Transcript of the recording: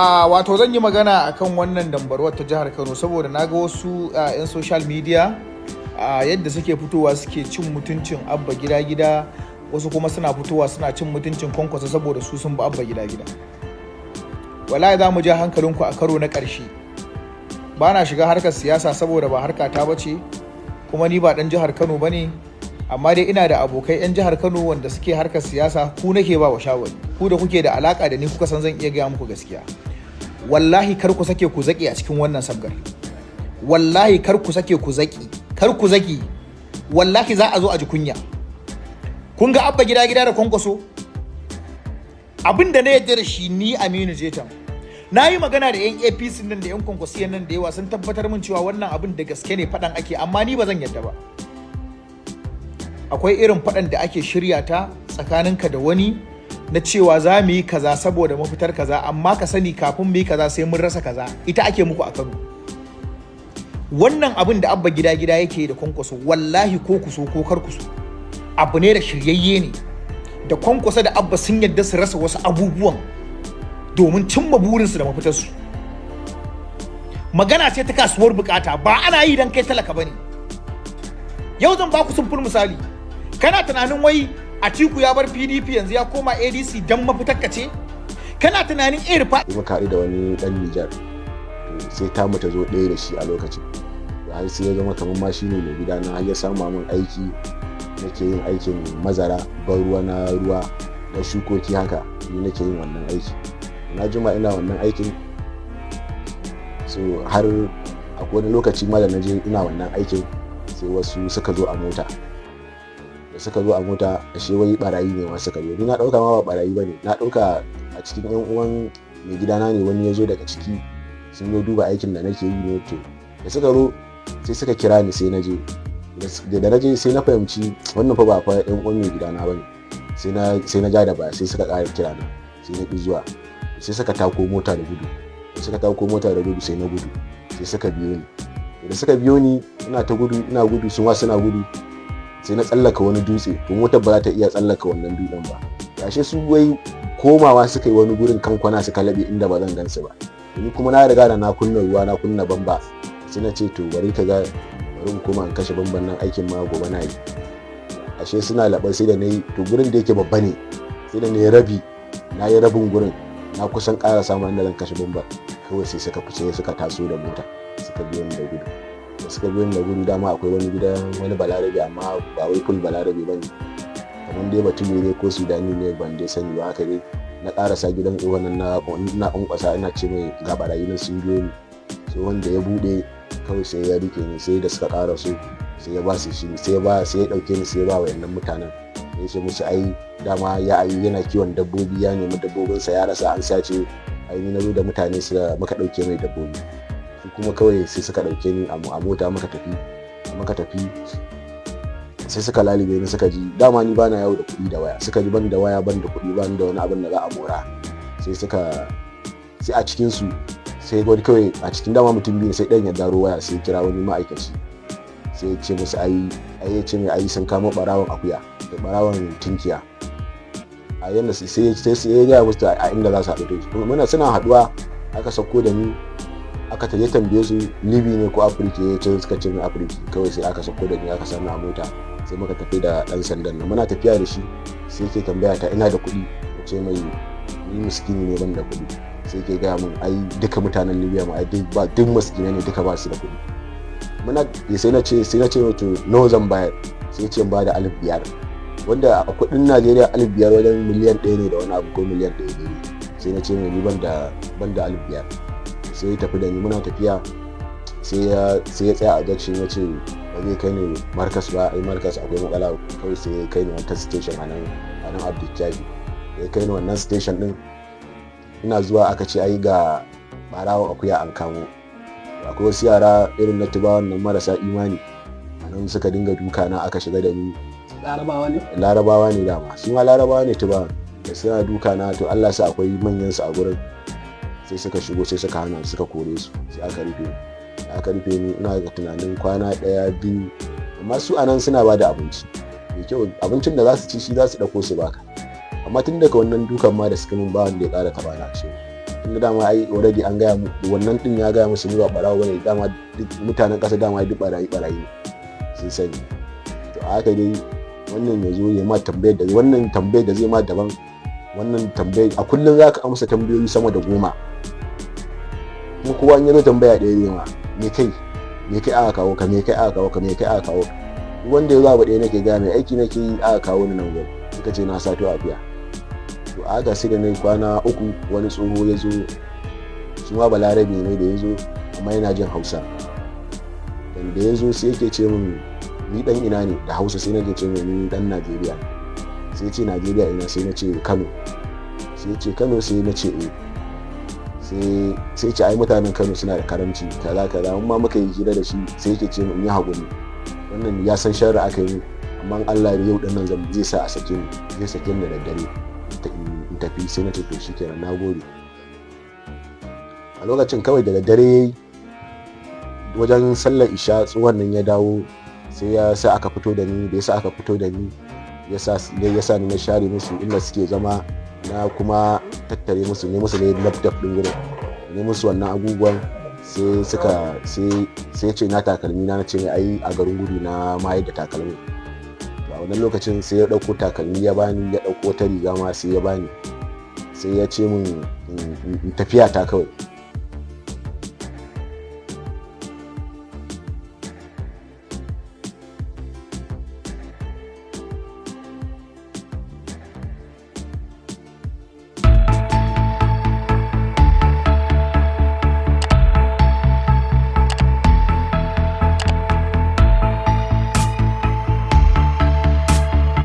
Wato zan yi magana akan wannan dambarwar ta jihar Kano saboda na ga wasu 'yan social media yadda suke fitowa suke cin mutuncin Abba Gida Gida, wasu kuma suna fitowa suna cin mutuncin Kwankwaso saboda su sun bi Abba Gida Gida. Wallahi za mu ja hankalinku a karo na ƙarshe. Ba na shiga harkar siyasa saboda ba harka ta bace, kuma ni ba ɗan jihar Kano ba ne, amma dai ina da abokai 'yan jihar Kano wanda suke harkar siyasa. Ku nake ba wa shawari, ku da kuke da alaka da ni, kuka san zan iya gaya muku gaskiya. Wallahi kar ku sake ku zaƙi a cikin wannan sabgar. Wallahi kar ku sake ku zaƙi, kar ku zaƙi. Wallahi za a zo a ji kunya. Kun ga Abba Gida Gida da Kwankwaso, abin da na yadda da shi ni Aminu Jetan, na yi magana da 'yan APC nan da 'yan Kwankwasiyan nan da yawa, sun tabbatar min cewa wannan abin da gaske ne, faɗan ake, amma ni ba zan yadda ba. Akwai irin faɗan da ake shirya ta tsakaninka da wani na cewa za mu yi kaza saboda mafitar kaza, amma ka sani kafin mu yi kaza sai mun rasa kaza. Ita ake muku a Kano. Wannan abin da Abba Gida Gida yake da Kwankwaso, wallahi ko ku so ko kar ku so, abu ne da shiryayye ne. Da Kwankwaso da Abba sun yadda su rasa wasu abubuwan domin cimma burinsu da mafitarsu. Magana ce ta kasuwar bukata, ba ana yi don kai talaka bane. Yau zan baku simple misali. Kana tunanin wai Atiku ya bar PDP yanzu ya koma ADC don mafitar ka ce? Kana tunanin irfa Muka haɗu da wani ɗan Nijar, to sai ta mu ta zo ɗaya da shi a lokacin. To har sai ya zama kamar ma shine mai gida na, har ya sama min aiki. Nake yin aikin mazara, ban ruwa na ruwa na shukoki haka, ni nake yin wannan aiki. Na jima ina wannan aikin. So har akwai wani lokaci ma da na je ina wannan aikin, sai wasu suka zo a mota. Da suka zo a mota, ashe wai barayi ne ma suka zo. Ni na dauka ma ba barayi bane, na dauka a cikin yan uwan mai gidana ne wani ya zo daga ciki, sun zo duba aikin da nake yi ne. To da suka zo sai suka kira ni, sai na je. Da na je sai na fahimci wannan fa ba fa yan uwan mai gidana bane. Sai na ja da baya. Sai suka ƙara kira na, sai na ƙi zuwa. Sai suka tako mota da gudu. Da suka tako mota da gudu, sai na gudu, sai suka biyo ni. Da suka biyo ni, ina ta gudu, ina gudu, su ma suna gudu. Sai na tsallaka wani dutse. To motar ba za ta iya tsallaka wannan dutsen ba. Ashe su wai komawa suka yi wani gurin kan kwana, suka laɓe inda ba zan gansu ba. Ni kuma na riga da na kunna ruwa, na kunna bamba. Sai na ce, to bari ka ga, bari in koma in kashe bamban nan, aikin ma gobe na yi. Ashe suna laɓar. Sai da na yi, to gurin da yake babba ne, sai da na yi rabi, na yi rabin gurin, na kusan ƙara samun inda zan kashe bambar, kawai sai suka fice, suka taso da mota, suka biyo ni da gudu. Da suka biyo ni da gudu, dama akwai wani gidan wani Balarabe, amma ba wai full Balarabe ba ne, kamar dai Batumi ne ko Sudani ne, ban dai sani ba. Haka dai na ƙarasa gidan tsohon nan, na ƙwanƙwasa, ina ce mai ga barayi nan sun biyo ni. So wanda ya buɗe kawai sai ya rike ni, sai da suka ƙara so sai ya ba su shi, sai ya ba, sai ya ɗauke ni, sai ya ba wayannan mutanen. Ya ce musu ai dama ya ayi yana kiwon dabbobi, ya nemi dabbobinsa ya rasa, an sace. Ai ni na zo da mutane su muka ɗauke mai dabbobi. Su kuma kawai sai suka ɗauke ni a mota, muka tafi. Muka tafi, sai suka lalube ni, suka ji dama ni bana yawo da kuɗi da waya. Suka ji ban da waya, ban da kuɗi, ban da wani abin da za a mora. Sai suka sai a cikin su, sai wani kawai a cikin, dama mutum biyu, sai ɗan ya daro waya, sai kira wani ma'aikaci, sai ya ce musu ai ai ya ce mai ai sun kama barawon akuya da barawon tinkiya a yanda. Sai ya gaya musu a inda za su haɗu. To muna suna haɗuwa, aka sauko da ni, aka taje tambaye su Libi ne ko Afirka, ya ce suka ce mai Afirka. Kawai sai aka sauko da ni, aka sani a mota, sai muka tafi da ɗan sandan nan. Muna tafiya da shi, sai yake tambaya ta ina da kuɗi. Ya ce mai ni miskini ne, ban da kuɗi. Sai ke gaya min ai duka mutanen Libya ma ai duk ba duk miskinai ne, duka ba su da kuɗi. Muna sai na ce to nawa zan bayar? Sai ce ba da 5,000, wanda a kuɗin Najeriya 5,000 wajen miliyan 1 ne da wani abu ko miliyan 1 ne. Sai na ce mai ni ban da 5,000. Sai ya tafi da ni. Muna tafiya, sai ya tsaya a junction, ya ce ba zai kai ni Markas ba, ai Markas akwai matsala. Kawai sai ya kai ni wata station a nan Abdul. Ya kai ni wannan station din, ina zuwa aka ce ai ga barawon akuya an kamo. Akwai wasu yara irin na Tubawan nan marasa imani a nan, suka dinga duka na, aka shiga da ni. Larabawa ne? Larabawa ne, dama su ma Larabawa ne, Tubawan da suna duka na. To Allah sa akwai manyan su a gurin, sai suka shigo, sai suka hana, suka kore su. Sai aka rufe ni. Aka rufe ni, ina ga tunanin kwana ɗaya, biyu. Amma su anan suna ba da abinci mai kyau, abincin da za su ci shi za su ɗauko su baka. Amma tun daga wannan dukan ma da suka min, ba wanda ya ƙara taɓa na. Ce Tunda dama ai already an gaya mu wannan din, ya gaya musu ni ba barawo bane. Dama duk mutanen ƙasa dama duk barayi barayi ne, sun sani. To, a haka dai wannan ya zo ya ma tambayar da wannan tambayar da zai ma daban, wannan tambayar. A kullum za ka amsa tambayoyi sama da 10, kuma kowa in ya zo tambaya ɗaya zai ma: me kai, me kai aka kawo ka, me kai aka kawo ka, me kai aka kawo ka? Duk wanda ya zo, abu ɗaya nake gaya mai: aiki nake yi, aka kawo ni nan gurin, suka ce na sato akuya. To, a haka sai da na kwana 3, wani tsoho ya zo, shi ma Balarabe ne da ya zo, amma yana jin Hausa. Dan da ya zo sai yake ce min ni dan ina ne da Hausa. Sai nake ce min ni dan Najeriya. Sai ce, "Najeriya ina?" Sai na ce, "Kano." Sai ce, "Kano?" Sai na ce, "Eh." Sai ce, "Ai mutanen Kano suna da karamci," kaza kaza. Amma muka yi hira da shi, sai yake ce min in yi haƙuri, wannan ya san sharri aka yi, amma Allah ya yau dinnan zai sa a sake ni, zai sake ni da daddare in tafi. Sai na ce, "To shikenan, na gode." A lokacin kawai da daddare wajen sallar isha, tsohon nan ya dawo, sai ya sa aka fito da ni. Da ya sa aka fito da ni, ya sa ni na share musu inda suke zama, na kuma tattare musu ne musu ne laptop din gurin ne musu wannan abubuwan. Sai suka sai sai ce na takalmi na. Ce mai ai a garin gudu na mayar da takalmi. To, a wannan lokacin sai ya dauko takalmi ya bani, ya dauko wata riga ma sai ya bani, sai ya ce min in tafiya ta kawai.